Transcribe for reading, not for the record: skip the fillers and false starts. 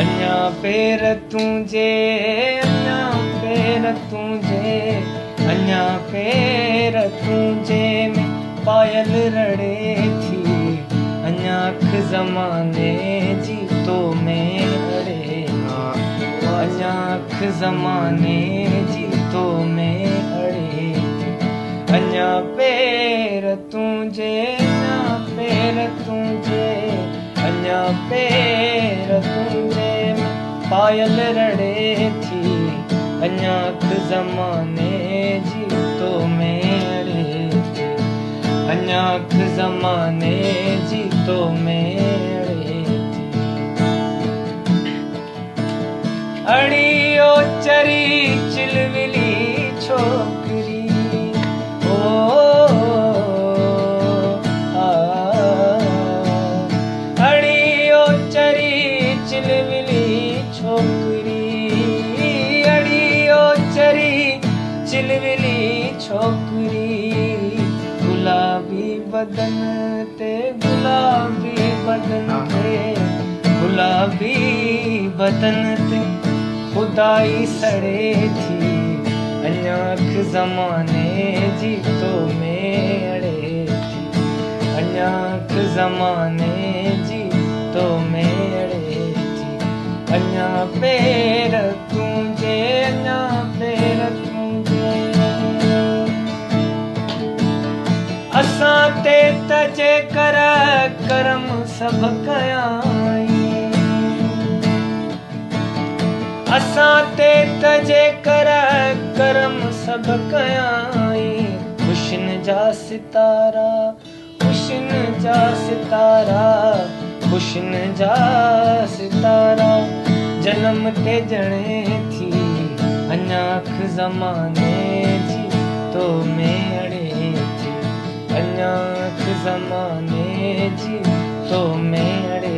اڃا پير تنهنجي، اڃا پير تنهنجي، اڃا پير تنهنجي ۾ پايل رڙي ٿي، اڃا اک زماني جي تو ۾ اڙي ٿي، اڃا اک زماني جي تو ۾ اڙي ٿي، اڃا پير تنهنجي، اڃا پير تنهنجي، اڃا پير تنهنجي ۾ پايل رڙي ٿي، اڃا اک زماني جي تو ۾ اڙي ٿي، اڃا اک زماني جي تو ۾ اڙي ٿي. اڙي او چري چلولي ڇوڪري، او آ، اڙي او چري چلولي ڇوڪري، اڙي او چري چلولي ڇوڪري، گلابي بدن تي، گلابي بدن تي، گلابي بدن تي خدائي سڙي ٿي، اڃا اک زماني جي تو ۾ اڙي ٿي، اڃا اک زماني جي تو ۾ اڙي ٿي، اڃا پير تنهنجي، اڃا پير تنهنجي. اسان تي ته جيڪر ڪرم سڀ ڪيائين، اسان تي ته جيڪر ڪرم سڀ ڪيائين، حسن جا ستارا، حسن جا ستارا، حسن جا ستارا جنم تي ڄڻي ٿي، اڃا اک زماني جي تو ۾ اڙي ٿي، اڃا اک زماني جي تو ۾ اڙي